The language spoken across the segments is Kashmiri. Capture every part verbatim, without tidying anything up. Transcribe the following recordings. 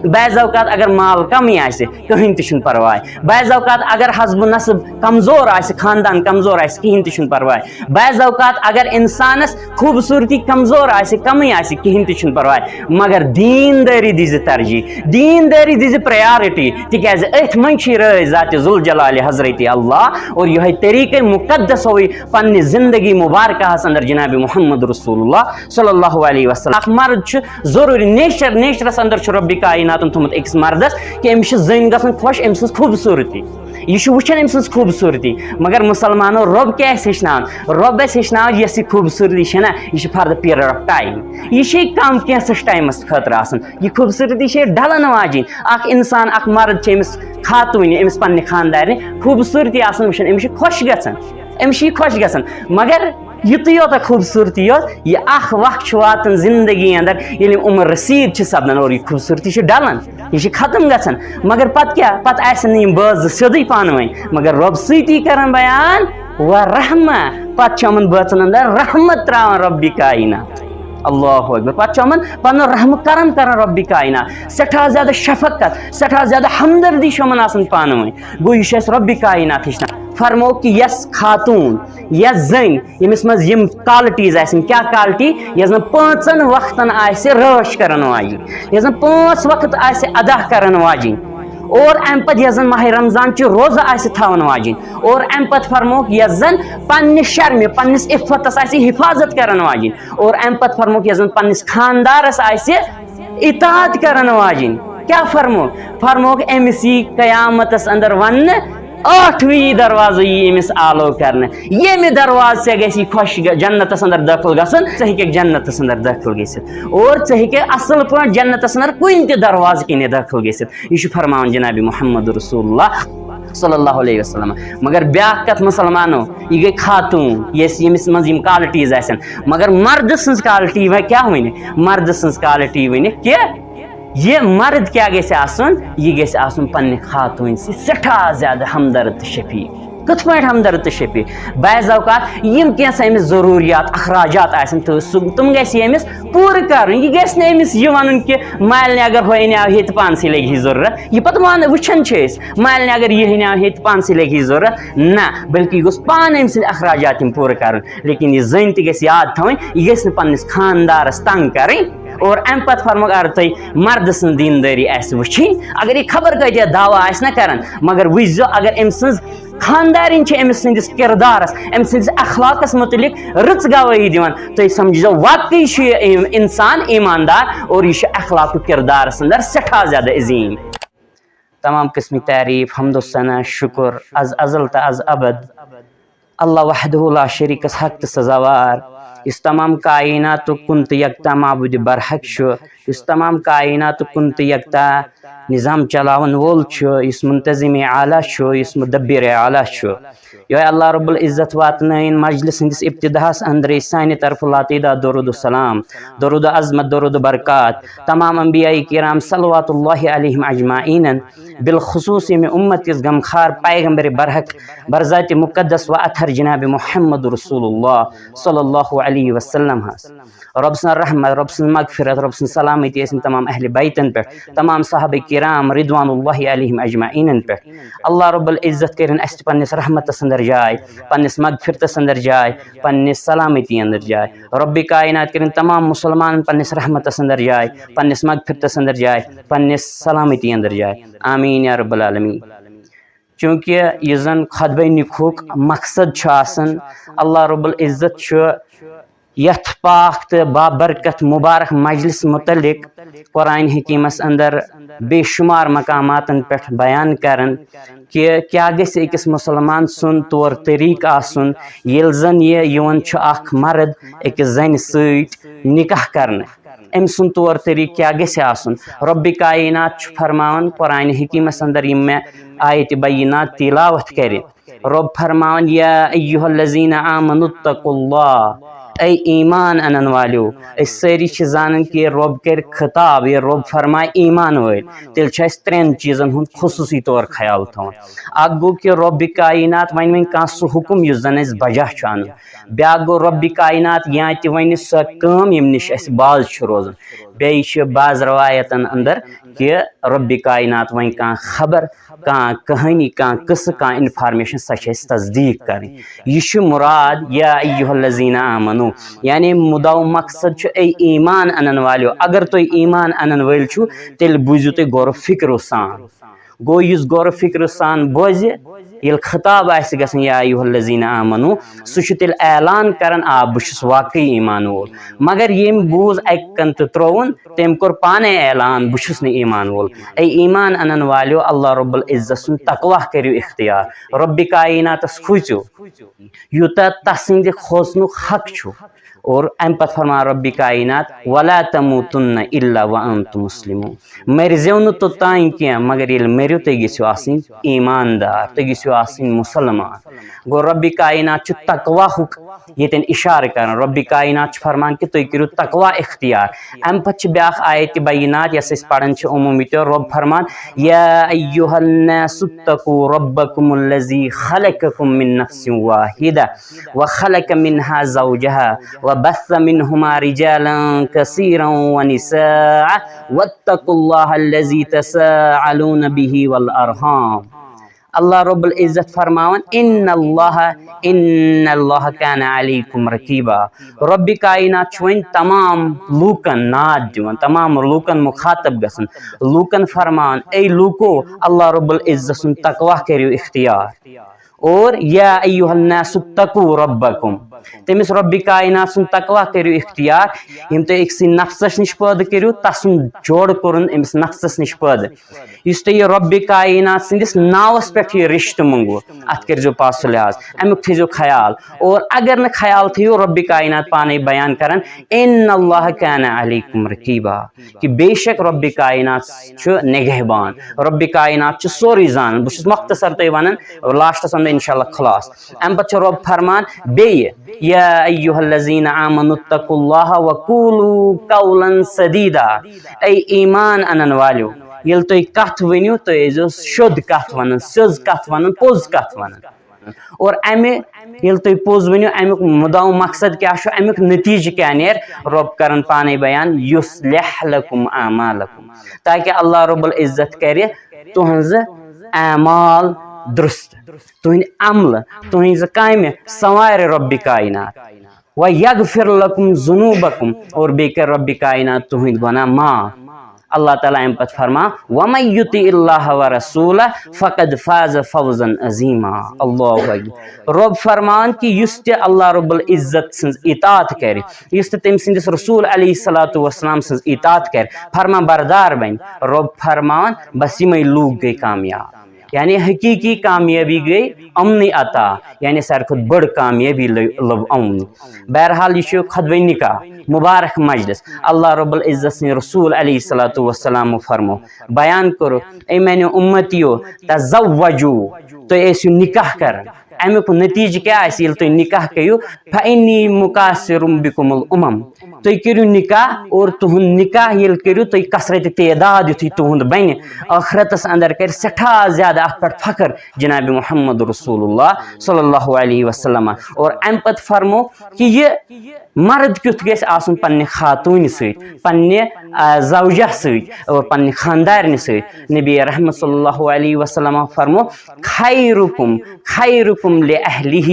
بعض اوقات اگر مال کمٕے آسہِ، کٕہٕنۍ تہِ چھُنہٕ پرواے۔ بعض اوقات اگر حسب و نسب کمزور آسہِ، خاندان کمزور آسہِ، کِہیٖنۍ تہِ چھُنہٕ پرواے۔ بعض اوقات اگر انسانس خوٗبصوٗرتی کمزور آسہِ، کمٕے آسہِ، کِہیٖنۍ تہِ چھُنہٕ پرواے۔ مگر دیٖندٲری دیٖزِ ترجیح، دیٖندٲری دیٖزِ priority، تِکیازِ أتھۍ منٛز چھِ رٲضۍ ذاتِ ذوالجلالِ حضرت اللہ۔ اور یِہوٚے طریٖقے مُقدس ہووٕے پننہِ زندگی مبارکہس اندر جناب محمد رسول اللہ صلی اللہ علیہ وسلم۔ اکھ مرد چھُ ضروٗری، nature، nature-س اندر چھُ رۄبِ کائناتن تھوٚمُت أکِس مردس کہِ أمِس چھِ زٔنۍ گژھان خۄش أمۍ سٕنٛز خوٗبصوٗرتی، یہِ چھُ وٕچھان أمۍ سٕنٛز خوٗبصوٗرتی۔ مگر مسلمانو، رۄب کیٛاہ اَسہِ ہیٚچھناوان؟ رۄب اَسہِ ہیٚچھناوان، یۄس یہِ خوٗبصوٗرتی چھےٚ نہ، یہِ چھِ for the period of time۔ یہِ چھے کم کینٛژھس ٹایمس خٲطرٕ آسان۔ یہِ خوٗبصوٗرتی چھے ڈلن واجِنۍ۔ اکھ انسان، اکھ مرد چھِ أمِس خاتوٗنہِ، أمِس پننہِ خانٛدارنہِ خوٗبصوٗرتی آسان وٕچھان، أمِس چھِ خۄش گژھان، أمِس چھِ یہِ خۄش گژھان۔ مگر یُتُے یوت خوٗبصوٗرتی یوت، یہِ اکھ وقت چھُ واتان زندگی اندر، ییٚلہِ یِم عمر رسیٖد چھِ سپدان اور یہِ خوٗبصوٗرتی چھِ ڈلان، یہِ چھِ ختم گژھان۔ مگر پتہٕ کیٛاہ؟ پتہٕ آسن نہٕ یِم بٲژ زٕ سیوٚدُے پانہٕ ؤنۍ، مگر رۄب سۭتی کران بیان و رحمہ۔ پتہٕ چھُ یِمن بٲژن اندر رحمت تراوان رۄبِ کائنات۔ اللہ اکبر۔ پتہٕ چھُ یِمن پنُن رحم کرم کران رۄبِ کائنات۔ سٮ۪ٹھاہ زیادٕ شفقت، سٮ۪ٹھاہ زیادٕ ہمدردی چھُ یِمن آسان پانہٕ ؤنۍ۔ گوٚو، یہِ چھُ اَسہِ رۄبِ کائنات ہیٚچھناوان۔ فرموو کہِ یۄس خاتوٗن، یۄس زٔنۍ، ییٚمِس منٛز یِم qualities آسن، کیٛاہ quality؟ یۄس زن پانٛژن وقتن آسہِ رٲچھ کرن واجِنۍ، یۄس زن پانٛژھ وقت آسہِ ادا کرن واجِنۍ، اور امہِ پتہٕ یۄس زن ماہِ رمضان چہِ روزٕ آسہِ تھاون واجِنۍ، اور امہِ پتہٕ فرمووُکھ یۄس زن پننہِ شرمہِ، پننِس عفتس آسہِ حفاظت کرن واجِنۍ، اور امہِ پتہٕ فرمووُکھ یۄس زن پننِس خاندارس آسہِ اطاعت کرن واجِنۍ۔ کیٛاہ فرمووُکھ؟ فرمووُکھ أمِس یی قیامتس اندر وننہٕ ٲٹھوٕے دروازٕ یی أمِس آلو کرنہٕ۔ ییٚمہِ دروازٕ ژےٚ گژھی خۄش گ-، جنتس اندر دٲخل گژھُن، ژٕ ہیٚککھ جنتس اندر دٲخل گٔژھِتھ۔ اور ژٕ ہیٚککھ اصل پٲٹھۍ جنتس اندر کُنہِ تہِ دروازٕ کِنۍ دٲخل گٔژھِتھ۔ یہِ چھُ فرماوان جناب محمد رسول اللہ صلی اللہ علیہ وسلم۔ مگر بیاکھ کتھ مسلمانو، یہِ گٔے خاتوٗن، یۄس، ییٚمِس منٛز یِم qualities آسن۔ مگر مردٕ سٕنٛز quality وۄنۍ کیٛاہ ونہِ؟ مردٕ سٕنٛز quality ونہِ کہِ یہِ مرد کیٛاہ گژھِ آسُن؟ یہِ گژھِ آسُن پننہِ خاتوٗنۍ سۭتۍ سٮ۪ٹھاہ زیادٕ ہمدرد تہٕ شفیق۔ کِتھ پٲٹھۍ ہمدرد تہٕ شفیق؟ بعض اوقات یِم کینٛژھا أمِس ضروٗریات، اخراجات آسن، تہٕ سُہ، تِم گژھِ أمِس پوٗرٕ کرُن۔ یہِ گژھِ نہٕ أمِس یہِ ونُن کہِ مالنہِ اگر ہُہ انیو ہے تہٕ پانسٕے لگہِ ہے ضروٗرت۔ یہِ پتہٕ مان-، وٕچھان چھِ أسۍ، مالنہِ اگر یہِ انیو ہے تہٕ پانسٕے لگہِ ہے ضروٗرت۔ نہ، بلکہِ یہِ گوٚژھ پانہٕ أمۍ سٕنٛدۍ اخراجات یِم پوٗرٕ کرُن۔ لیکن یہِ زٔنۍ تہِ گژھِ یاد تھاوٕنۍ، یہِ گژھِ نہٕ پننِس خاندارس تنگ کرٕنۍ۔ اور امہِ پتہٕ فرمووُکھ، اگر تۄہہِ مردٕ سٕنٛز دیٖندٲری آسہِ وٕچھِنۍ، اگر یہِ خبر کۭتیاہ دعویٰ آسہِ نہ کران، مگر وٕچھزیو، اگر أمۍ سٕنٛز خاندارِنۍ چھِ أمۍ سٕنٛدِس کِردارس، أمۍ سٕنٛدِس اخلاقس مُتعلق رٕژ گوٲہی دِوان، تُہۍ سمجھزیو، واقعی چھُ یہِ اِم-، انسان ایٖماندار اور یہِ چھُ اخلاق و کِردارس اندر سٮ۪ٹھاہ زیادٕ عظیٖم۔ تمام قٕسمٕکۍ تعریٖف، حمد و ثنا، شُکر از ازل تہٕ از ابد اللہ وحدہ لا شریکس حق تہٕ سزاوار، یُس تمام کائناتُک کُن تہٕ یکتا معبوٗدِ برحق چھُ، یُس تمام کائناتُک کُن تہٕ یکتا نظام چلاون وول چھُ، یُس منتظم اعلیٰ چھُ، یُس مدبر اعلیٰ چھُ۔ یہوے اللہ رب العزت واتنٲیِن مجلس ہٕنٛدِس ابتداہس اندرے سانہِ طرفہٕ لاتعداد درود و سلام، درود و عظمت، درود و برکات تمام انبیاء کرام صلوات اللہ علیہم اجمعین، بالخصوص ییٚمہِ امت کِس غمخار پیغمبر برحق برذات مقدس و اطہر جناب محمد رسول اللہ صلی اللہ علیہ وسلم ہس۔ رۄب سٕنٛز رحمت، رۄب سٕنٛز مغفرت، رۄب سٕنٛز سلامتی ٲسِن تمام اہل بیتن پٮ۪ٹھ، تمام صحابہ کرام رضوان اللہ علیہم اجمعینن پٮ۪ٹھ۔ اللہ رب العزت کٔرِن اَسہِ تہِ پننِس رحمتس اندر جاے، پننِس مغفرتس اندر جاے، پننِس سلامتی اندر جاے۔ رب کائنات کٔرِن تمام مسلمانن پننِس رحمتس اندر جاے، پننِس مغفرتس اندر جاے، پننِس سلامتی اندر جاے۔ آمین یا رب العالمین۔ چونکہ یُس زن خطبہ نکاحُک مقصد چھُ آسان، اللہ رب العزت چھُ یتھ پاک تہٕ بابرکت مبارک مجلس متعلق قرآن حکیمس اندر بے شمار مقاماتن پٮ۪ٹھ بیان کران کہ کیٛاہ گژھِ أکِس مسلمان سُنٛد طور طریقہٕ آسُن، ییٚلہِ زن یہِ یِوان چھُ اکھ مرد أکِس زنہِ سۭتۍ نکاح کرنہٕ۔ أمۍ سُنٛد طور طریقہٕ کیٛاہ گژھِ آسُن؟ رۄبِ کائنات چھُ فرماوان قرآن حکیمس اندر، یِم مےٚ آیت بینات تلاوت کرِ۔ رۄب فرماوان، یا ایھا الذین آمنوا اتقوا اللہ، اے ایمان انن والیو۔ أسۍ سٲری چھِ زانان کہِ رۄب کرِ خطاب، ییٚلہِ رۄب فرمایہِ ایمان وٲلۍ، تیٚلہِ چھُ اَسہِ ترٛٮ۪ن چیٖزن ہُنٛد خصوٗصی طور خیال تھاوُن۔ اکھ گوٚو کہِ رۄبِ کائنات وَنہِ وۄنۍ کانٛہہ سُہ حُکُم یُس زن اَسہِ بجا چھُ اَنُن۔ بیاکھ گوٚو رۄبِ کائنات یا تہِ وَنہِ سۄ کٲم ییٚمہِ نِش اَسہِ باز چھُ روزُن۔ بیٚیہِ چھِ بعض روایتن اندر کہِ رۄبِ کائنات وۄنۍ کانٛہہ خبر، کانٛہہ کہانی، کانٛہہ قصہٕ، کانٛہہ information، سۄ چھِ اَسہِ تصدیٖق کرٕنۍ۔ یہِ چھُ مراد یا ایھا الذین آمنو، یعنی مُدا و مقصد چھُ اے ایمان انن والیو، اگر تُہۍ ایمان انن وٲلۍ چھِو، تیٚلہِ بوٗزِو تُہۍ غور و فکرو سان۔ گوٚو یُس غور و فکرٕ سان بوزِ، ییٚلہِ خطاب آسہِ گژھان یا ایھا الذین آمنو، سُہ چھُ تیٚلہِ اعلان کران، آ، بہٕ چھُس واقعی ایمان وول۔ مگر ییٚمۍ بوٗز اَکہِ کَنہٕ تہٕ ترٛووُن، تٔمۍ کوٚر پانے اعلان، بہٕ چھُس نہٕ ایمان وول۔ اے ایمان انن والیو، اللہ رب العزت سُنٛد تقویٰ کٔرِو اختیار، رۄبِ کائناتس کھوٗژِو، یوٗتاہ تسٕنٛدِ کھوژنُک حق چھُ۔ اور اَمہِ پتہٕ فرمان رۄبِ کائنات، ولا تموتن الا وانتم مسلمون، مٔرزیو نہٕ توٚتام کینٛہہ مگر ییٚلہِ مٔرِو تُہۍ گٔژھِو آسٕنۍ ایماندار، تُہۍ گٔژھِو آسٕنۍ مُسلمان۔ گوٚو رۄبِ کائنات چھُ تقویٰ ہُک ییٚتٮ۪ن اِشارٕ کران۔ رۄبِ کائنات چھُ فرمان کہِ تُہۍ کٔرِو تقویٰ اختیار۔ اَمہِ پتہٕ چھِ بیٛاکھ آیت بینات، یۄس أسۍ پران چھِ عموٗمی طور۔ رۄب فرمان، یا ایھا الناس اتقوا ربکم الذی خلقکم من نفس واحدہ وخلق منها زوجها وبث منهما رجالا كثيرا ونساء واتقوا الله الذي تساءلون به والأرحام۔ اللہ رب العزت فرماوان، ان اللہ، ان اللہ کان علیکم رقیبا۔ رۄبِ کائنات چھُ وۄنۍ تمام لوٗکن ناد دِوان، تمام لوٗکن مخاطب گژھان، لوٗکن فرمان، اے لوٗکو، اللہ رب العزت سُنٛد تقویٰ کٔرِو اختیار۔ اور یا ایھا الناس اتقوا ربکم، تٔمِس رۄبِ کائنات سُنٛد تقویٰ کٔرِو اختیار۔ یِم تُہۍ أکسٕے نفسس نِش پٲدٕ کٔرِو، تسُنٛد جوڑ کوٚرُن أمِس نفسس نِش پٲدٕ۔ یُس تُہۍ یہِ رۄبِ کائنات سٕنٛدِس ناوس پٮ۪ٹھ یہِ رِشتہٕ مۄنٛگوٕ، اتھ کٔرۍزیو پاس و لحاظ، امیُک تھٲیزیو خیال۔ اور اگر نہٕ خیال تھٲیِو، رۄبِ کائنات پانے بیان کران، ان اللہ کان علیکم رقیبا، کہِ بے شک رۄبِ کائنات چھُ نگہبان، رۄبِ کائنات چھُ سورُے زانان۔ بہٕ چھُس مختصر تۄہہِ ونان، لاسٹس ونہٕ بہٕ انشاءاللہ خلاص۔ امہِ پتہٕ چھُ رۄب فرمان بیٚیہِ، یا ایھا الذین آمنوا اتقوا اللہ وقولوا قولا سدیدا، اے ایمان انن والیو، ییٚلہِ تُہۍ کتھ ؤنِو، تُہۍ ٲسۍزیو سیوٚد کتھ ونان، سیوٚذ کتھ ونان، پوٚز کتھ ونان۔ اور امہِ، ییٚلہِ تُہۍ پوٚز ؤنِو، امیُک مُدا و مقصد کیٛاہ چھُ، امیُک نتیجہٕ کیٛاہ نیرِ، رۄب کرن پانے بیان، یصلح لکم اعمالکم، تاکہ اللہ رب العزت کرِ تُہنٛزٕ اعمال درست، تُہنٛدۍ عملہٕ، تُہنٛزٕ کامہِ سنوارِ رۄبِ کائنات۔ وَيَغْفِرْ لَكُمْ ذُنُوبَكُمْ، اور بیٚیہِ کَرِ رۄبِ کائنات تُہنٛدۍ گۄناہ معاف۔ اللہ تعالیٰ اَمہِ پتہٕ فرمان، وَمَن يُطِعِ اللَّهَ وَرَسُولَهُ فَقَدْ فَازَ فَوْزًا عَظِيمًا۔ اللہ اکبر۔ رۄب فرمان کہِ یُس تہِ اللہ رب العزت سٕنٛز اطاعت کَرِ، یُس تہِ تٔمۍ سٕنٛدِس رسول علیہ الصلوۃ والسلام سٕنٛز اطاعت کَرِ، فرما بردار بَنہِ، رۄب فرمان، بس یِمَے لوٗکھ گٔے کامیاب۔ یعنی حقیقی کامیٲبی گٔے امنٕے عطا، یعنی ساروی کھۄتہٕ بٔڑ کامیٲبی لٔ-، لٔب امنٕے۔ بہرحال، یہِ چھُ خطبہ نکاح، مبارک مجلس۔ اللہ رب العزت سٕنٛدِ رسول علیہ الصلوۃ والسلام فرمو، بیان کوٚرُکھ، اے میانیو امتیو، تزوجو، تُہۍ ٲسِو نکاح کران۔ امیُک نتیجہٕ کیٛاہ آسہِ ییٚلہِ تُہۍ نکاح کٔرِو؟ فانی مکاثر بکم الامم، تُہۍ کٔرِو نکاح اور تُہُنٛد نکاح ییٚلہِ کٔرِو تُہۍ کثرت تعداد یُتھُے تُہُنٛد بنہِ، ٲخرتس اندر کرِ سٮ۪ٹھاہ زیادٕ اتھ پٮ۪ٹھ فخر جناب محمد رسول اللہ صلی اللہ علیہ وسلم۔ اور امہِ پتہٕ فرمو کہِ یہِ مرد کیُتھ گژھِ آسُن پننہِ خاتوٗنہِ سۭتۍ، پننہِ، آ، زوجہ سۭتۍ اور پننہِ خاندارنہِ سۭتۍ۔ نبی رحمت صلی اللہ علیہ وسلم فرمو، خیرکم خیرکم لأہلہ۔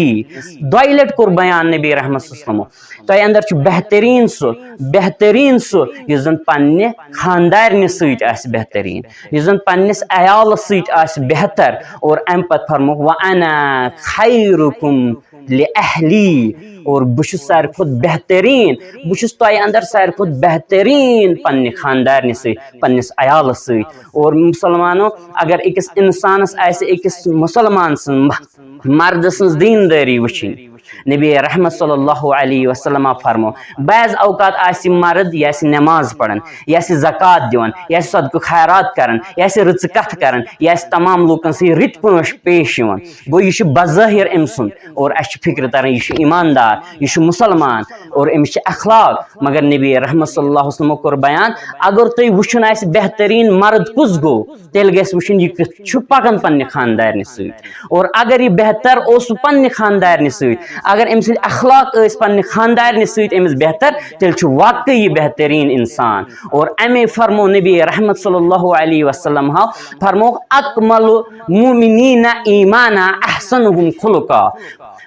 دۄیہِ لٹہِ کوٚر بیان نبی رحمت صلی اللہ علیہ وسلمو، تۄہہِ اندر چھُ بہتریٖن سُہ، بہتریٖن سُہ یُس زن پننہِ خاندارنہِ سۭتۍ آسہِ بہتریٖن، یُس زن پننِس عیالس سۭتۍ آسہِ بہتر۔ اور امہِ پتہٕ فرمووُکھ، وَأَنَا خَيْرُكُمْ لِأَهْلِي، اور بہٕ چھُس ساروی کھۄتہٕ بہتریٖن، بہٕ چھُس تۄہہِ اندر ساروی کھۄتہٕ بہتریٖن پننہِ خاندارنہِ سۭتۍ، پننِس عیالس سۭتۍ۔ اور مسلمانو، اگر أکِس انسانس آسہِ أکِس مسلمان سٕنٛز مردٕ سٕنٛز دیٖندٲری وٕچھِنۍ۔ نبی رحمت صلی اللہ علیہ وسلم فرمو، بعض اوقات آسہِ مرد، یہِ آسہِ نماز پران، یہِ آسہِ زکوٰۃ دِوان، یہِ آسہِ صدقہٕ خیرات کران، یہِ آسہِ رٕژٕ کتھٕ کران، یہِ آسہِ تمام لوٗکن سۭتۍ رٕتۍ پٲٹھۍ پیش یِوان۔ گوٚو، یہِ چھُ بظٲہر أمۍ سُنٛد، اور اَسہِ چھُ فِکرِ تران، یہِ چھُ ایٖماندار، یہِ چھُ مُسلمان، اور أمِس چھِ اخلاق۔ مگر نبی رحمت صلی اللہ علیہ وسلمو کوٚر بیان، اگر تۄہہِ وٕچھُن آسہِ بہتریٖن مرد کُس گوٚو، تیٚلہِ گژھِ وٕچھُن، یہِ کیُتھ چھُ پکان پننہِ خاندارنہِ سۭتۍ۔ اور اگر یہِ بہتر اوس پننہِ خاندارنہِ سۭتۍ، اگر أمۍ سٕنٛدۍ اخلاق ٲسۍ پننہِ خاندارنہِ سۭتۍ أمِس بہتر، تیٚلہِ چھُ واقعی یہِ بہتریٖن انسان۔ اور اَمے فرمو نبی رحمت صلی اللہ علیہ وسلم ہاو، فرمووُکھ، "اکمل مومنین ایمانا احسنہم خلقا"،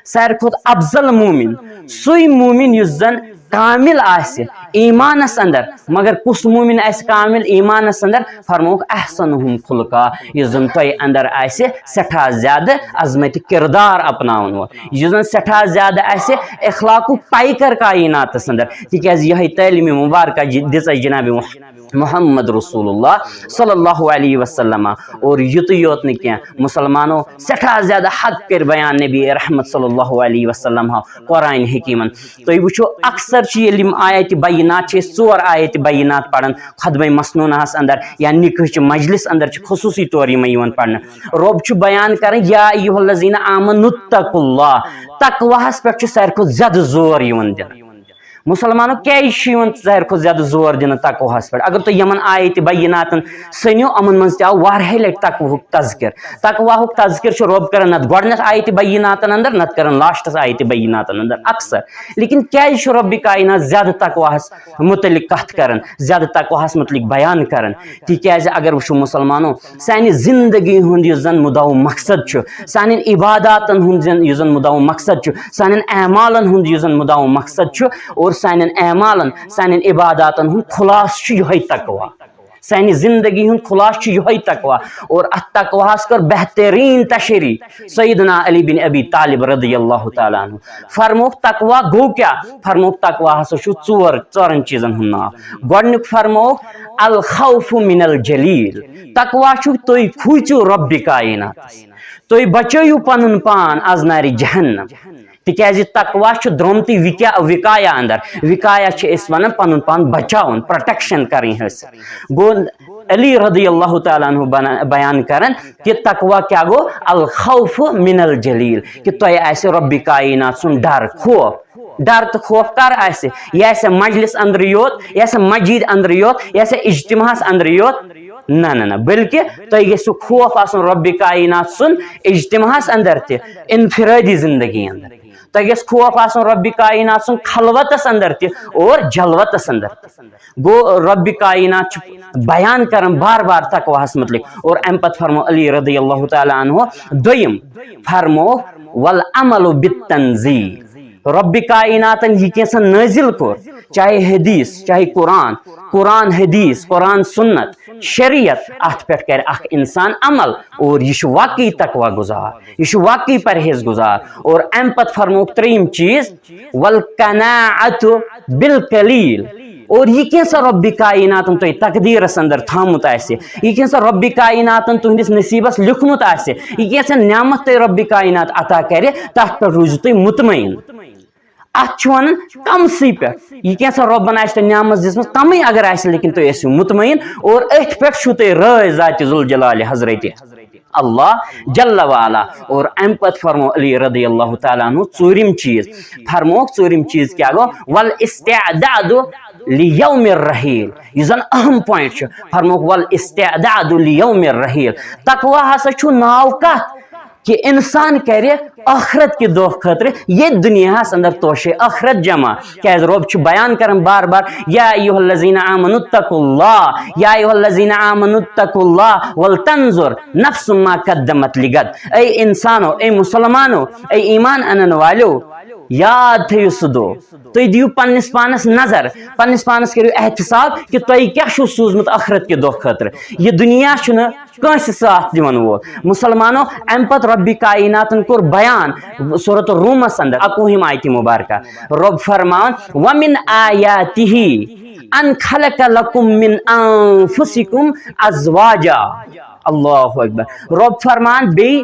ساروی کھۄتہٕ افضل مومن، سُے مومن یُس زن کامل آسہِ ایمانس اندر۔ مگر کُس مومن آسہِ کامل ایمانس اندر؟ فرمووُکھ، "احسنہم خلقا"، یُس زن تۄہہِ اندر آسہِ سٮ۪ٹھاہ زیادٕ عظمت کردار اپناون وول، یُس زن سٮ۪ٹھاہ زیادٕ آسہِ اخلاقُک پیکر کائناتس اندر۔ تِکیازِ یِہے تعلیٖم مبارکہ جِ-، دِژ اَسہِ جناب مح-، محمد رسول اللہ صلی اللہ علیہ وسلم۔ اور یُتُے یوت نہٕ کینٛہہ، مسلمانو سٮ۪ٹھاہ زیادٕ حق کٔرۍ بیان نبی رحمت صلی اللہ علیہ وسلم ہاو قرآن حکیمن۔ تُہۍ وٕچھِو، اکثر چھِ ییٚلہِ یِم آیت بینات چھِ، أسۍ ژور آیت بینات پران خطبہ مسنونہس اندر یا نکاح چہِ مجلس اندر، چھِ خصوصی طور یِمے یِوان پرنہٕ۔ رۄب چھُ بیان کران، "یا ایھا الذین آمنوا اتقوا اللہ"، تقواہس پٮ۪ٹھ چھُ ساروی کھۄتہٕ زیادٕ زور یِوان دِنہٕ۔ مسلمانو، کیازِ چھُ یِوان ساروی کھۄتہٕ زیادٕ زور دِنہٕ تقواہس پٮ۪ٹھ؟ اگر تُہۍ یِمن آیت بیناتن سٔنِو، یِمن منٛز تہِ آو واریاہہِ لٹہِ تقواہُک تذکر۔ تقواہُک تذکر چھُ رۄب کران نتہٕ گۄڈٕنیتھ آیت بیناتن اندر، نتہٕ کران لاسٹس آیت بیناتن اندر اکثر۔ لیکن کیازِ چھُ رۄبِ کائنات زیادٕ تقواہس متعلق کتھ کران، زیادٕ تقواہس متعلق بیان کران؟ تِکیازِ اگر وٕچھو مسلمانو، سانہِ زندگی ہُنٛد یُس زن مُدعا و مقصد چھُ، سانٮ۪ن عباداتن ہُنٛد زن، یُس زن مُدعا و مقصد چھُ، سانٮ۪ن اعمالن ہُنٛد یُس زن مُدعا و مقصد چھُ، اور سانٮ۪ن اعمالن، سانٮ۪ن عباداتن ہُنٛد خلاصہٕ چھُ یِہوٚے تقوا۔ سانہِ زندگی ہُنٛد خلاصہٕ چھُ یِہوٚے تقوا۔ اور اتھ تقواہس کٔر بہتریٖن تشریح سیدنا علی بن ابی طالب رضی اللہ تعالیٰ عنہ۔ فرمووُکھ، تقوا گوٚو کیٛاہ؟ فرمووُکھ، تقوا ہسا چھُ ژور، ژورن چیٖزن ہُنٛد ناو۔ گۄڈٕنیُک فرمووُکھ، الخوف من الجلیل۔ تقوا چھُ تُہۍ کھوٗژِو رۄبِ کائناتس، تُہۍ بچٲیِو پنُن پان از نارِ جہنم۔ تِکیازِ تقوا چھُ درٛامتٕے وِکیا-، وِکایا اندر۔ وِکایا چھِ أسۍ ونان پنُن پان بچاوُن، پروٹیکشن کرٕنۍ حٲصِل۔ گوٚو علی رضی اللہ تعالیٰ عنہ بنا-، بیان کران کہِ تقوا کیٛاہ گوٚو؟ الخوف من الجلیل، کہِ تۄہہِ آسہِ رۄبِ کائنات سُنٛد ڈر، خوف۔ ڈر تہٕ خوف کر آسہِ؟ یہِ آسہِ مجلس اندرٕے یوت، یہِ آسہِ مسجد اندرٕے یوت، یہِ آسہِ اجتماعس اندرٕے یوت؟ نہ، نہ، نہ، بلکہِ تۄہہِ گژھِ خوف آسُن رۄبِ کائنات سُنٛد اجتماعس اندر تہِ، انفرادی زندگی اندر۔ تۄہہِ گژھِ خوف آسُن رۄبِ کائنات سُنٛد خلوتس اندر تہِ اور جلوتس اندر تہِ۔ گوٚو، رۄبِ کائنات چھُ بیان کران بار بار تقواہس متعلق۔ اور امہِ پتہٕ فرمو علی رضی اللہ تعالیٰ عنہ دوٚیِم، فرمو، والعمل بالتنزیل۔ رۄبِ کائناتن یہِ کینٛژھا نٲزِل کوٚر، چاہے حدیث، چاہے قرآن، قرآن حدیث، قرآن سنت، شریعت، اتھ پٮ۪ٹھ کرِ اکھ انسان عمل، اور یہِ چھُ واقعی تقوی گزار، یہِ چھُ واقعی پرہیز گزار۔ اور امہِ پتہٕ فرمووُکھ ترٛیٚیِم چیٖز، والقناعت بالقلیل۔ اور یہِ کینٛژھا رۄبِ کائناتن تۄہہِ تقدیرس اندر تھومُت آسہِ، یہِ کینٛژھا رۄبِ کائناتن تُہنٛدِس نصیبس لیوٗکھمُت آسہِ، یہِ کینٛژھا نعمت تۄہہِ رۄبِ کائنات عطا کرِ، تتھ پٮ۪ٹھ روٗزِو تُہۍ مطمئن۔ اتھ چھِ ونان کمسٕے پٮ۪ٹھ، یہِ کینٛژھا رۄبن آسہِ تۄہہِ نعمت دِژمٕژ، کمٕے اگر آسہِ، لیکن تُہۍ ٲسِو مطمئن۔ اور أتھۍ پٮ۪ٹھ چھُو تۄہہِ رٲضۍ ذاتِ ذوالجلالِ حضرتِ اللہ جل وعلا۔ اور امہِ پتہٕ فرمو علی رضی اللہ تعالیٰ عنہ ژوٗرِم چیٖز۔ فرمووُکھ ژوٗرِم چیٖز کیٛاہ گوٚو؟ والاستعداد لیوم الرحیل۔ یُس زن اہم پوائنٹ چھُ، فرمووُکھ والاستعداد لیوم الرحیل۔ تقوی ہسا چھُ ناو کتھ؟ کہِ انسان کرِ ٲخرت کہِ دۄہ خٲطرٕ ییٚتھۍ دُنیاہس اندر توشے ٲخرت جمع۔ کیازِ رۄب چھُ بیان کران بار بار، یا ایھا الذین آمنوا اتقوا اللہ، یا ایھا الذین آمنوا اتقوا اللہ ولتنظر نفس ما قدمت لغد۔ اے انسانو، اے مسلمانو، اے ایمان انن والیو، یاد تھٲیِو سُہ دۄہ۔ تُہۍ دِیِو پننِس پانس نظر، پننِس پانس کٔرِو احتساب کہِ تۄہہِ کیٛاہ چھُو سوٗزمُت ٲخرت کہِ دۄہ خٲطرٕ۔ یہِ دُنیا چھُنہٕ کٲنٛسہِ ساتھ دِوان وول۔ مسلمانو، امہِ پتہٕ رۄبِ کائناتن کوٚر بیان سورۃ الرومس اندر اکوُہِم آیتِ مبارکہ۔ رۄب فرمان، ومن آیاتہ ان خلق لکم من انفسکم ازواجا۔ اللہ اکبر۔ رۄب فرمان، بیٚیہِ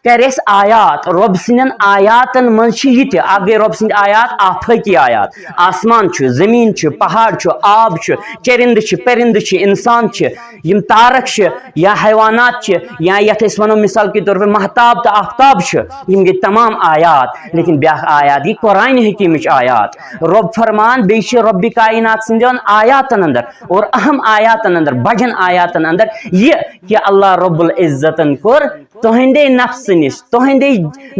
کرِ اَسہِ آیات، رۄب سٕنٛدٮ۪ن آیاتن منٛز چھِ یہِ تہِ، اکھ گٔے رۄب سٕنٛدۍ آیات، آفٲقی آیات، آسمان چھُ، زٔمیٖن چھِ، پہاڑ چھُ، آب چھُ، چرندٕ چھِ، پرندٕ چھِ، انسان چھِ، یِم تارک چھِ یا حیوانات چھِ یا یتھ أسۍ ونو مثال کے طور پہ مہتاب تہٕ آفتاب چھِ، یِم گٔے تمام آیات۔ لیکن بیاکھ آیات گٔے قرآن حکیمٕچ آیات۔ رۄب فرمان، بیٚیہِ چھِ رۄبِ کائنات سٕنٛدٮ۪ن آیاتن اندر اور اہم آیاتن اندر، بجن آیاتن اندر یہِ کہِ اللہ رب العزتن کوٚر تُہنٛدے نفسہٕ نِش، تُہنٛدے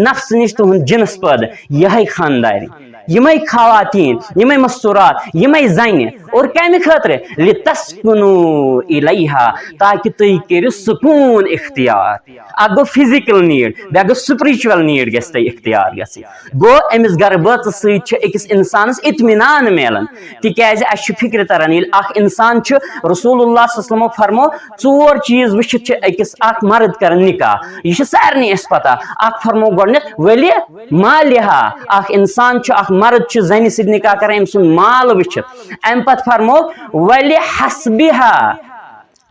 نفسہٕ نِش تُہنٛد جنس پٲدٕ، یِہے خاندارِ، یِمے خواتین، یِمے مستورات، یِمے زنہِ۔ اور کمہِ خٲطرٕ؟ لِتَسْكُنُوا إِلَيْهَا، تاکہِ تُہۍ کٔرِو سکوٗن اختیار۔ اکھ گوٚو فزیکل نیڈ، بیٚیہِ گوٚو سپرچل نیڈ گژھِ تۄہہِ اختیار گژھٕنۍ۔ گوٚو أمِس گرٕ بٲژٕ سۭتۍ چھِ أکِس انسانس اطمینان میلان، تِکیازِ اسہِ چھِ فکرِ تران، ییٚلہِ اکھ انسان چھُ، رسول اللہ صلی اللہ علیہ وسلمو فرمو، ژور چیٖز وٕچھِتھ چھِ أکِس اکھ مرد کران نکاح۔ یہِ چھِ سارنٕے اَسہِ پتہ۔ اکھ فرمو گۄڈٕنیتھ، ولی مالہا، اکھ انسان چھُ، اکھ مرد چھُ زنہِ سۭتۍ نکاح کران أمۍ سُنٛد مال وٕچھِتھ۔ امہِ پتہٕ فرمو، ولی حسبہا،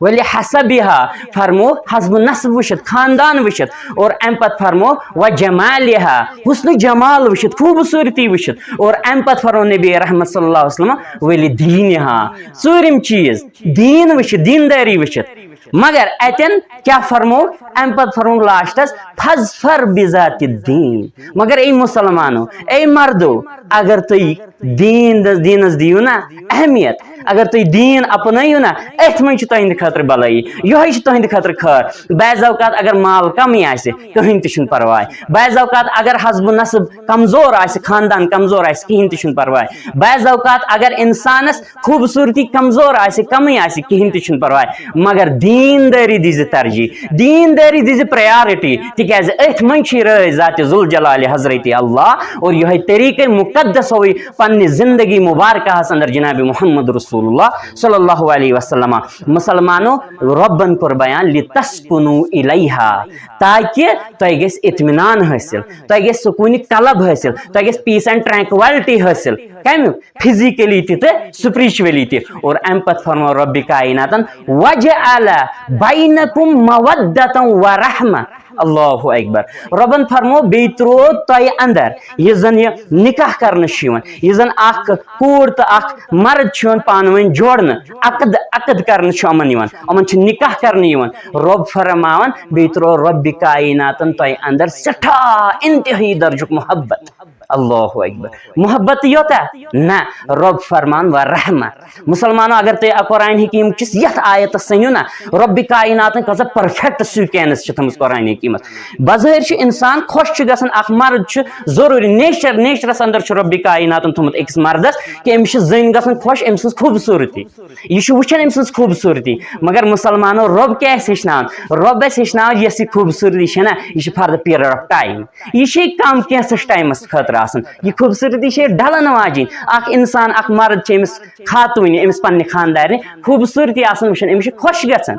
ولی حسبہا، فرمو حسب نسب وٕچھِتھ، خاندان وٕچھِتھ۔ اور امہِ پتہٕ فرمو، و جمالہا، حسن جمال وٕچھِتھ، خوٗبصوٗرتی وٕچھِتھ۔ اور امہِ پتہٕ فرمو نبی رحمت صلی اللہ علیہ وسلم، ولی دینہا، ژوٗرِم چیٖز، دیٖن وٕچھِتھ، دیٖندٲری وٕچھِتھ۔ مگر اتٮ۪ن کیٛاہ فرمو؟ امہِ پتہٕ فرمو لاسٹس، فاظفر بذات الدین۔ مگر اے مسلمانو، اے مردو، اگر تُہۍ دیٖن، دیٖنس دِیِو نا اہمیت، اگر تُہۍ دیٖن اپنٲیِو نا، أتھۍ منٛز چھِ تُہنٛدِ خٲطرٕ بلٲیی، یِہوٚے چھِ تُہنٛدِ خٲطرٕ خٲر۔ بعض اوقات اگر مال کمٕے آسہِ، کٕہٕنۍ تہِ چھُنہٕ پرواے۔ بعض اوقات اگر حسب نسب کمزور آسہِ، خاندان کمزور آسہِ، کِہیٖنۍ تہِ چھُنہٕ پرواے۔ بعض اوقات اگر انسانس خوٗبصوٗرتی کمزور آسہِ، کمٕے آسہِ، کِہیٖنۍ تہِ چھُنہٕ پرواے، مگر دیٖندٲری دیٖزِ ترجیح، دیٖندٲری دیٖزِ پرایارٹی، تِکیازِ أتھۍ منٛز چھِ رٲضۍ ذاتِ ذوالجلالِ حضرت اللہ، اور یِہوٚے طریٖقے مُقدس ہووٕے پننہِ زندگی مبارکہس اندر جناب محمد رسول اللہ صلی اللہ علیہ وسلم۔ مسلمانو، رۄبن کوٚر بیان، لِتَسْكُنُوا إِلَيْهَا، تاکہِ تۄہہِ گژھِ اطمینان حٲصِل، تۄہہِ گژھِ سکوٗنِ قلب حٲصِل، تۄہہِ گژھِ peace and tranquility حٲصِل۔ کمیُک؟ فزیکلی تہِ تہٕ سپرچولی تہِ۔ اور امہِ پتہٕ فرموو رۄبِ کایناتن، وَجَعَلَ بَيْنَكُمْ مَوَدَّةً وَرَحْمَةً۔ اللہ اکبر۔ رۄبن فرموو، بیٚیہِ تروو تۄہہِ اندر، یُس زن یہِ نکاح کرنہٕ چھُ یِوان، یُس زن اکھ کوٗر تہٕ اکھ مرد چھُ یِوان پانہٕ ؤنۍ جوڑنہٕ، عقد، عقد کرنہٕ چھُ یِمن یِوان، یِمن چھُ نکاح کرنہٕ یِوان۔ رۄب فرماوان، بیٚیہِ تروو رۄبِ کایناتن تۄہہِ اندر سٮ۪ٹھاہ انتہٲیی درجُک محبت۔ اللہ اکبر۔ محبت یوتاہ نہ، رۄب فرمان، و رحمہ۔ مسلمانو، اگر تُہۍ قرآن حکیم کِس یتھ آیتس سٔنِو نا، رۄبِ کایناتن کۭژاہ perfect sequence چھِ تھٲومٕژ قرآن حکیمس۔ بظٲہر چھُ انسان خۄش چھُ گژھان، اکھ مرد چھُ ضروٗری، nature، natureس اندر چھُ رۄبِ کایناتن تھوٚمُت أکِس مردس کہِ أمِس چھِ زٔنۍ گژھان خۄش أمۍ سٕنٛز خوٗبصوٗرتی۔ یہِ چھُ وٕچھان أمۍ سٕنٛز خوٗبصوٗرتی۔ مگر مسلمانو، رۄب کیٛاہ اَسہِ ہیٚچھناوان؟ رۄب اَسہِ ہیٚچھناوان، یۄس یہِ خوٗبصوٗرتی چھےٚ نا، یہِ چھِ for the period of time۔ یہِ چھِ کم کینٛژس ٹایمس خٲطرٕ آسان۔ یہِ خوٗبصوٗرتی چھِ ڈلن واجِنۍ۔ اکھ انسان، اکھ مرد چھِ أمِس خاتوٗنہِ، أمِس پننہِ خانٛدارنہِ خوٗبصوٗرتی آسان وٕچھان، أمِس چھِ خۄش گژھان،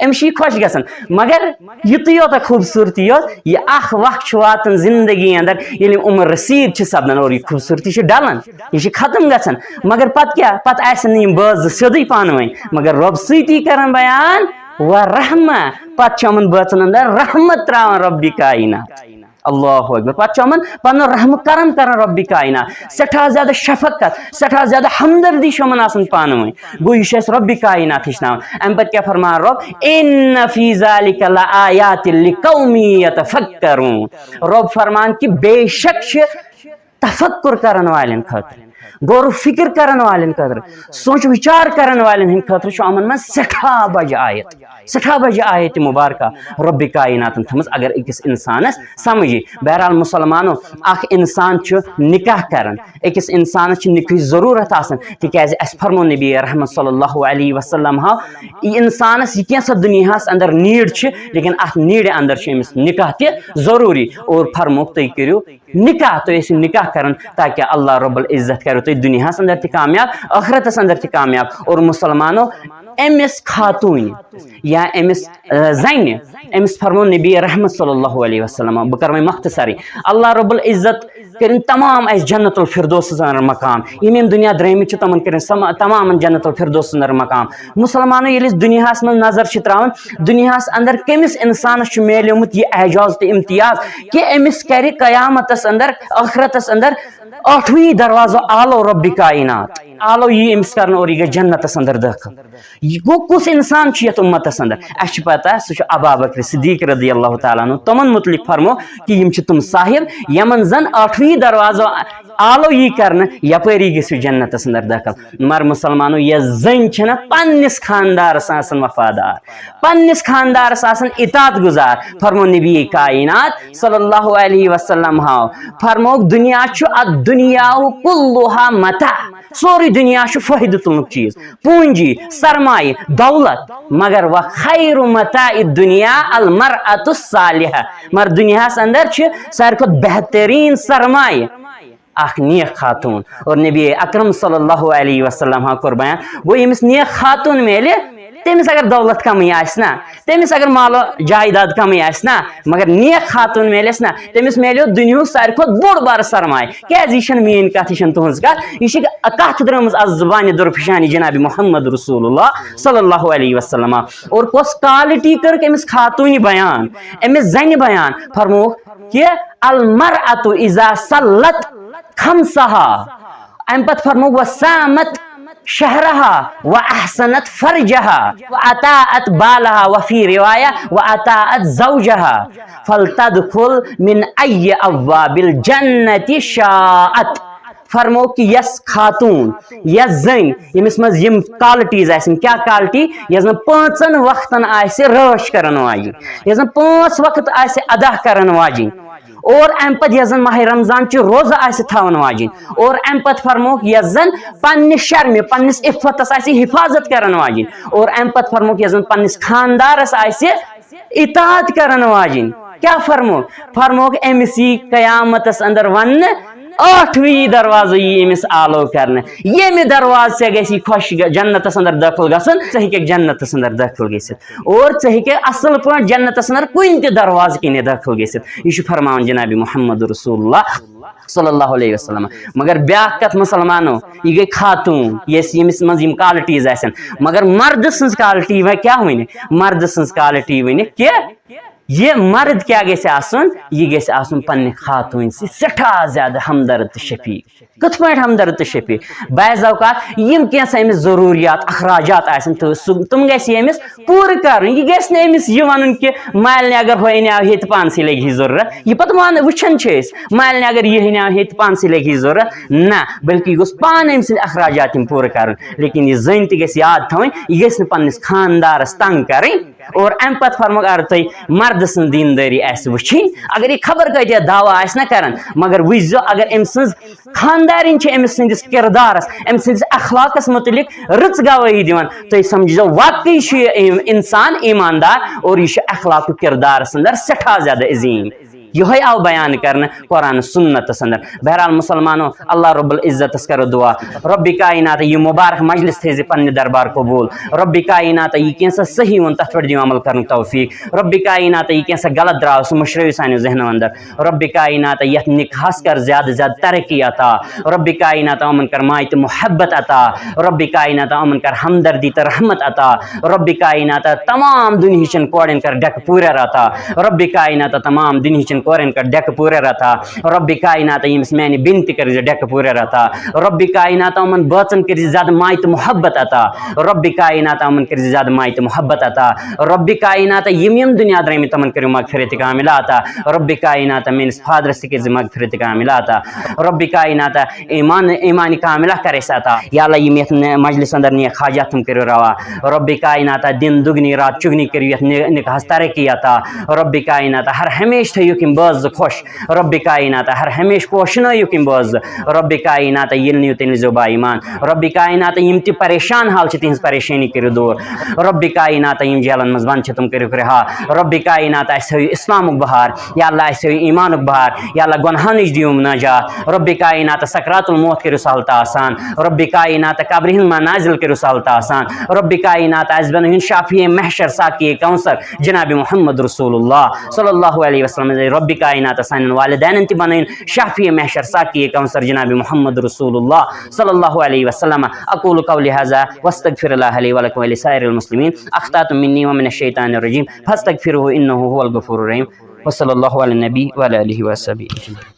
أمِس چھِ یہِ خۄش گژھان۔ مگر یُتُے یوت خوٗبصوٗرتی یوت، یہِ اکھ وقت چھُ واتان زندگی اندر، ییٚلہِ یِم عمر رسیٖد چھِ سپدان اور یہِ خوٗبصوٗرتی چھِ ڈلان، یہِ چھِ ختم گژھان۔ مگر پتہٕ کیٛاہ؟ پتہٕ آسن نہٕ یِم بٲژ زٕ سیوٚدُے پانہٕ ؤنۍ، مگر رۄب سۭتی کران بیان، و رحمہ، پتہٕ چھُ یِمن بٲژن اندر رحمت تراوان رۄبِ کاینات۔ اللہ اکبر۔ پتہٕ چھُ یِمن پنُن رحم کرم کران رۄبِ کاینات۔ سٮ۪ٹھاہ زیادٕ شفقت، سٮ۪ٹھاہ زیادٕ ہمدردی چھُ یِمن آسان پانہٕ ؤنۍ۔ گوٚو، یہِ چھُ اَسہِ رۄبِ کاینات ہیٚچھناوان۔ اَمہِ پتہٕ کیٛاہ فرمان رۄب؟ ان فی ذلک لآیات لقوم یتفکرون۔ رۄب فرمان کہِ بے شک چھِ تفکر کرن والٮ۪ن خٲطرٕ، غور و فکر کرن والٮ۪ن خٲطرٕ، سونچ وچار کرن والٮ۪ن ہٕنٛدِ خٲطرٕ چھُ یِمن منٛز سٮ۪ٹھاہ بجہِ آیت، سٮ۪ٹھاہ بجہِ آیت مبارکہ رۄبِ کایناتن تھٲومٕژ، اگر أکِس انسانس سمجھ یی۔ بہرحال مسلمانو، اکھ انسان چھُ نکاح کران، أکِس انسانس چھِ نکاحٕچ ضروٗرت آسان، تِکیازِ اسہِ فرمو نبی رحمت صلی اللہ علیہ وسلم ہاو، یہِ انسانس یہِ کینٛژھا دُنیاہس اندر نیٖڈ چھِ، لیکن اتھ نیٖڈِ اندر چھُ أمِس نکاح تہِ ضروٗری۔ اور فرموکھ، تُہۍ کٔرِو نکاح، تُہۍ ٲسِو نکاح کران، تاکہِ اللہ رب العزت کرو تُہۍ دُنیاہس اندر تہِ کامیاب، ٲخرتس اندر تہِ کامیاب۔ اور مسلمانو، أمِس خاتوٗنہِ یا أمِس، آ، زنہِ، أمِس فرمو نبی رحمت صلی اللہ علیہ وسلم، بہٕ کرٕ وۄنۍ مختصرٕے، اللہ رب العزت کٔرِن تمام اسہِ جنت الفردوسس اندر مقام، یِم یِم دُنیا درٲمٕتۍ چھِ تِمن کٔرِن سما-، تمامن جنت الفردوسس اندر مقام۔ مسلمانو، ییٚلہِ أسۍ دُنیاہس منٛز نظر چھِ تراوان، دُنیاہس اندر کٔمِس انسانس چھُ میلیومُت یہِ اعجاز تہٕ امتیاز کہِ أمِس کرِ قیامتس اندر، ٲخرتس اندر ٲٹھوٕے دروازو آلو رۄبِ کاینات، آلو یی أمِس کرنہٕ اور یہِ گژھِ جنتس اندر دٲخل۔ یہِ گوٚو کُس انسان چھُ یتھ اُمتس اندر؟ اسہِ چھِ پتہ، سُہ چھُ ابا بکر صدیق رضی اللہ تعالیٰ عنہ۔ تِمن متعلق فرمو کہِ یِم چھِ تِم صاحب، یِمن زن ٲٹھوٕے دروازو آلو یی کرنہٕ، یپٲری گٔژھِو جنتس اندر دٲخل۔ مگر مسلمانو، یۄس زٔنۍ چھنہ پننِس خاندارس آسان وفادار، پننِس خاندارس آسان اطاعت گزار۔ فرمو نبی کائنات صلی اللہ علیہ وسلم ہاو، فرموک، دنیا چھُ، الدنیا کلها متاع، سورُے دنیا چھُ فٲیدٕ تُلنُک چیٖز، پوٗنٛجی، سرمایہِ، دولت، مگر وخیر متاع الدنیا المرأة الصالحہ، مگر دنیاہس اندر چھِ ساروی کھۄتہٕ بہتریٖن سرمایہِ اکھ نیک خاتون۔ اور نبی اکرم صلی اللہ علیہ وسلم ہا کوٚر بیان، گوٚو ییٚمِس نیک خاتون میلہِ، تٔمِس اگر دولت کمٕے آسہِ نا، تٔمِس اگر مال و جائیداد کمٕے آسہِ نا، مگر نیک خاتون میلٮ۪س نا، تٔمِس میلیو دُنیہُک ساروی کھۄتہٕ بوٚڑ بارٕ سرمایہِ۔ کیازِ؟ یہِ چھَنہٕ میٲنۍ کتھ، یہِ چھَنہٕ تُہنٛز کتھ، یہِ چھِ کتھ درٲمٕژ از زبانہِ درفشانی جناب محمد رسول اللہ صلی اللہ علیہ وسلم۔ اور کۄس quality کٔرٕکھ أمِس خاتوٗنہِ بیان، أمِس زنہِ بیان؟ فرمووُکھ کہ المرأة اذا صلت خمسها، امہِ پتہٕ فرمووُکھ وصامت شہرها واحسنت فرجها واطاعت بالها وفی روایہ واطاعت زوجها فلتدخل من ای ابواب الجنت شاءت۔ فرمو کہ یس خاتون، یس زٔنۍ، ییٚمِس منٛز یِم qualities آسن، کیٛاہ quality؟ یۄس زن پانٛژن وقتن آسہِ رٲچھ کرن واجِنۍ، یۄس زن پانٛژھ وقت آسہِ ادا کرن واجِنۍ، اور امہِ پتہٕ یۄس زن ماہِ رمضان چہِ روزٕ آسہِ تھاون واجِنۍ، اور امہِ پتہٕ فرموکھ یۄس زن پننہِ شرمہِ، پننِس عفتس آسہِ حفاظت کرن واجِنۍ، اور امہِ پتہٕ فرموکھ یۄس زن پننِس خاندارس آسہِ اطاعت کرن واجِنۍ۔ کیٛاہ فرموکھ؟ فرموکھ أمِس یی قیامتس اندر وننہٕ، ٲٹھویں دروازٕ یی أمِس آلو کرنہٕ، ییٚمہِ دروازٕ ژےٚ گژھی خۄش گ-، جنتس اندر دٲخل گژھُن، ژٕ ہیٚککھ جنتس اندر دٲخل گٔژھِتھ۔ اور ژٕ ہیٚککھ اصل پٲٹھۍ جنتس اندر کُنہِ تہِ دروازٕ کِنۍ دٲخل گٔژھِتھ۔ یہِ چھُ فرماوان جناب محمد رسول اللہ صلی اللہ علیہ وسلم۔ مگر بیاکھ کتھ مسلمانو، یہِ گٔے خاتوٗن، یۄس، ییٚمِس منٛز یِم qualities آسن۔ مگر مردٕ سٕنٛز quality وۄنۍ کیٛاہ ونہِ؟ مردٕ سٕنٛز quality ونہِ کہِ یہِ مرد کیٛاہ گژھِ آسُن؟ یہِ گژھِ آسُن پننہِ خاتوٗنۍ سۭتۍ سٮ۪ٹھاہ زیادٕ ہمدرد تہٕ شفیق۔ کِتھ پٲٹھۍ ہمدرد تہٕ شفیق؟ بعض اوقات یِم کینٛژھا أمِس ضروٗریات، اخراجات آسن، تہٕ سُہ، تِم گژھِ أمِس پوٗرٕ کرٕنۍ۔ یہِ گژھِ نہٕ أمِس یہِ ونُن کہِ مالنہِ اگر ہُہ اَنہِ ہا ہے تہٕ پانسٕے لگہِ ہے ضروٗرت۔ یہِ پتہٕ مان-، وٕچھان چھِ أسۍ، مالنہِ اگر یہِ اَنہِ ہا ہے تہٕ پانسٕے لگہِ ہے ضروٗرت۔ نہ، بلکہِ یہِ گوٚژھ پانہٕ أمۍ سٕنٛدۍ اخراجات یِم پوٗرٕ کرٕنۍ۔ لیکن یہِ زٔنۍ تہِ گژھِ یاد تھاوٕنۍ، یہِ گژھِ نہٕ پننِس خاندارس تنگ کرٕنۍ۔ اور امہِ پتہٕ فرموکھ، اگر تُہۍ مردٕ سٕنٛز دیٖندٲری آسہِ وٕچھِنۍ، اگر یہِ خبر کۭتیاہ دعویٰ آسہِ نہ کران، مگر وٕچھزیو، اگر أمۍ سٕنٛز خاندارِنۍ چھِ أمۍ سٕنٛدِس کردارس، أمۍ سٕنٛدِس اخلاقس مُتعلق رٕژ گوٲہی دِوان، تُہۍ سمجھزیو واقعی چھُ یہِ اِم-، انسان ایماندار اور یہِ چھُ اخلاق و کردارس اندر سٮ۪ٹھاہ زیادٕ عظیٖم۔ یِہوٚے آو بیان کرنہٕ قرآن سنتس اندر۔ بہرحال مسلمانو، اللہ رب العزتس کرو دعا، رب کائنات یہِ مبارک مجلس تھٲیزِ پننہِ دربار قبول۔ رب کائنات یہِ کینٛژھا صحیح ووٚن تتھ پٮ۪ٹھ دِیِو عمل کرنُک توفیق۔ رب کائنات یہِ کینٛژھا غلط درٛاو سُہ مٔشرٲیِو سانیو ذہنو اندر۔ رب کائنات یتھ نکاحس کر زیادٕ زیادٕ ترقی عطا۔ رب کائنات یِمن کر ماے تہٕ محبت عطا۔ رب کائنات یِمن کر ہمدردی تہٕ رحمت عطا۔ رب کائنات تمام دُنہِچن کورٮ۪ن کر ڈٮ۪کہٕ پوٗرٮ۪ر عطا۔ رب کائنات تمام دُنہِچن کورٮ۪ن کر ڈٮ۪کہٕ پوٗرٮ۪ر عطا۔ رب کائنات ییٚمِس میانہِ بیٚنہِ تہِ کٔرۍ زِ ڈٮ۪کہٕ پوٗرٮ۪ر عطا۔ رب کائنات یِمن بٲژن کٔرۍ زِ زیادٕ ماے تہٕ محبت عطا۔ رب کائنات یِمن کٔرۍ زِ زیادٕ ماے تہٕ محبت عطا۔ رب کائنات یِم یِم دُنیا درٲمٕتۍ تِمن کٔرِو مغفرت کاملہ عطا۔ رب کائنات میٲنِس فادرس تہِ کٔرۍ زِ مغفرت کاملہ عطا۔ رب کائنات ایمان، ایمان کاملہ کر اَسہِ عطا۔ یا اللہ، یِم یتھ مجلس اندر نیک حاجات تِم کٔرِو روا۔ رب کائنات دِن دُگنی رات چُگنی کٔرِو یتھ نِ-، نکاحس ترقی عطا۔ رب کائنات ہر ہمیشہ تھٲیِو یِم بٲژ زٕ خۄش۔ رب کائنات ہر ہمیشہ پوشنٲیِو یِم بٲژ زٕ۔ رب کائنات ییٚلہِ نِیِو تیٚلہِ نِزیو با ایمان۔ رب کائنات یِم تہِ پریشان حال چھِ تِہنٛز پریشٲنی کٔرِو دوٗر۔ رب کائنات یِم جیلن منٛز بند چھِ تِم کٔرِو رہا۔ رب کائنات اَسہِ تھٲیِو اسلامُک بہار۔ یا اللہ، اَسہِ تھٲیِو ایمانُک بہار۔ یا اللہ، گۄنہو نِش دِیِو نجات۔ رب کائنات سکرات الموت کٔرِو سہل تہٕ آسان۔ رب کائنات قبرِ ہٕنٛز منازل کٔرِو سہل تہٕ آسان۔ رب کائنات اَسہِ بنٲیِن شافی محشر ساقی کوثر جناب محمد رسول اللہ صلی اللہ علیہ وسلم۔ رب کائنات سانٮ۪ن والدینن تہِ بنٲیِن شافی محشر ساقی کوثر جناب محمد رسول اللہ صلی اللہ علیہ وسلم۔ اقول قولی هذا واستغفر الله لي ولكم ولسائر المسلمين۔ اخطأت مني ومن الشيطان الرجيم فاستغفروه انه هو الغفور الرحيم۔ وصلى الله على النبي وعلى آله وصحبه أجمعين۔